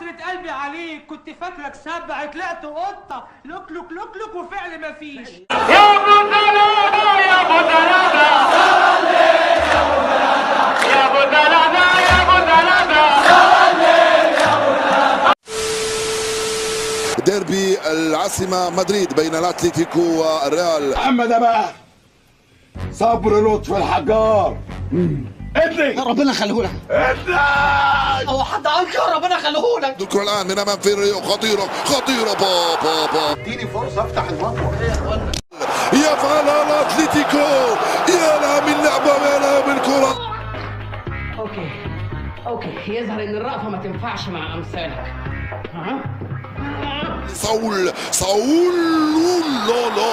حسرة قلبي عليك، كنت فاكرك سبع طلعت قطة. لوك لوك لوك لوك وفعل مفيش. يا ابو ثلاثة يا ابو ثلاثة يا ابو ثلاثة يا ابو ثلاثة. ديربي العاصمة مدريد بين الاتليتيكو والريال. اما ده بقى صبر لطف الحجار. ادلي ربنا خليهولك. ادلي هو حد انكر؟ ربنا خليهولك. الكرة الآن من أمام فيريو، خطيرة خطيرة، با با با. اديني فرصة افتح المطوه. يفعلها الاتليتيكو، يا لها من لعبة ويا لها من كرة. okay okay، يظهر ان الرأفة ما تنفعش مع امثالك. ها؟ ساول ساول، لا لا.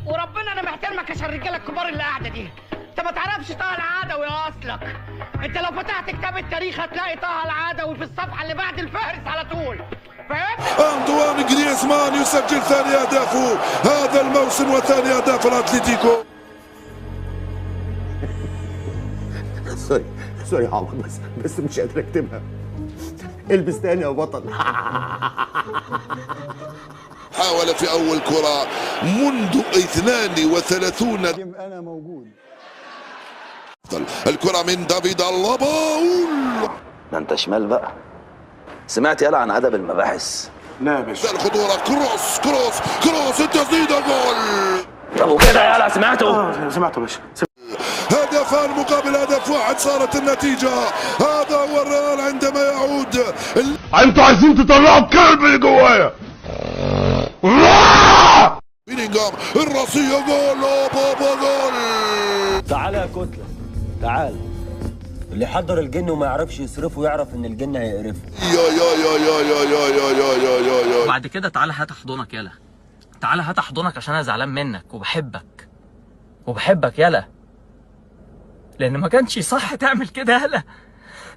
وربنا انا محترمك عشان الرجالة الكبار اللي قاعدة دي. انت ما تعرفش طه العدوي اصلك. انت لو فتحت كتاب التاريخ هتلاقي طه العدوي في الصفحة اللي بعد الفهرس على طول. فهمت؟ أنطوان جريزمان يسجل ثاني أهدافه هذا الموسم وثاني أهداف الأتليتيكو. sorry sorry يا عمر، بس مش قادر اكتبها. البس تاني يا بطل. حاول في أول كرة منذ 32. انا موجود. الكرة من دافيد ألابا. ده انت شمال بقى. سمعت يالا عن ادب المباحث؟ لا يا باشا. الخطورة، cross cross cross، التسديدة، جول. طب وكده يالا سمعته؟ سمعته يا باشا. هدفان مقابل هدف واحد صارت النتيجة. هذا هو الريال عندما يعود. انتوا عايزين تطلعوا الكلب اللي جوايا. بيلينغهام الراسية، جول بابا جول. تعال يا كتلة تعال. اللي حضر الجن وما يعرفش يصرفه يعرف ان الجن هيقرفه. يا يا يا يا يا يا يا يا يا يا يا. بعد كده تعالى هات احضنك يالا، تعالى هات احضنك عشان انا زعلان منك وبحبك وبحبك يالا، لان ما كانش صح تعمل كده يالا.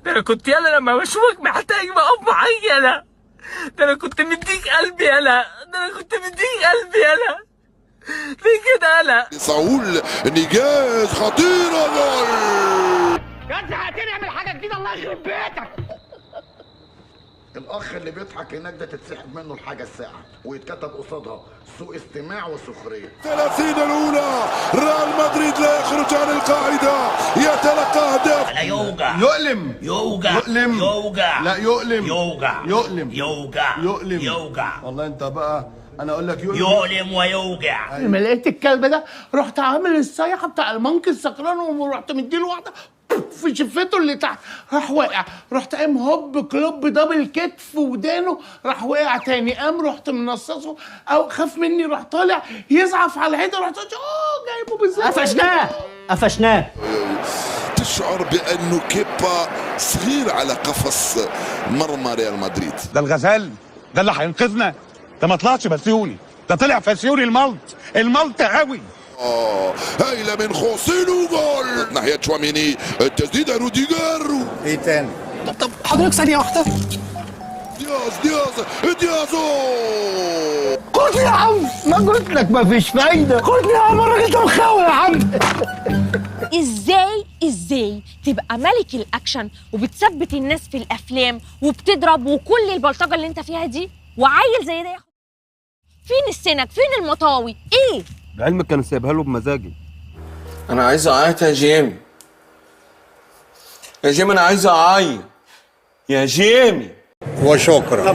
ده انا كنت يالا لما بشوفك محتاج بقف معاك يالا، ده انا كنت مديك قلبي يالا، ده انا كنت مديك قلبي يالا، ليه كده يالا؟ ساول نجاز خطيرة، جول. يا زهقتني، اعمل حاجة جديدة الله يخرب بيتك. الاخ اللي بيضحك هناك ده تتسحب منه الحاجة الساعة ويتكتب قصادها سوء استماع وسخرية. 30 الأولى، ريال مدريد لا يخرج عن القاعدة، يتلقى أهداف. لا يوجع يؤلم يوجع يؤلم يوجع لا يؤلم يوجع يؤلم يوجع يؤلم يوجع. والله انت بقى انا اقول لك يؤلم يؤلم ويوجع. لما لقيت الكلب ده رحت عامل الصيحة بتاع المنك السكران ورحت مديله واحدة في شفته اللي تحت، راح واقع. رحت قام هوب كلوب دبل كتف ودانه، راح واقع تاني. قام رحت منصصه او خاف مني، راح طالع يزعف على الحيطة، رحت جايبه بالظبط. قفشناه قفشناه. تشعر بأنه كيبا صغير على قفص مرمى ريال مدريد. ده الغزال ده اللي هينقذنا. ده ما طلعش فسيوني، ده طلع فسيوني الملط الملط قوي. هايلة من خوسيلو، جول ناحية تشواميني، التسديدة روديجر. ايه تاني؟ طب حضرتك ثانية واحدة. دياز دياز دياز. خد يا عم، ما قلت لك ما فيش فايده. خد يا عم، الراجل ده مخاوي يا عم. ازاي تبقى ملك الاكشن وبتثبت الناس في الافلام وبتضرب وكل البلطجه اللي انت فيها دي، وعيل زي ده ياخد؟ فين السنك؟ فين المطاوي؟ ايه؟ لعلمك كانوا سايبها له بمزاجي. انا عايز اعيط يا جيمي، يا جيمي انا عايز اعيط يا جيمي. وشكرا.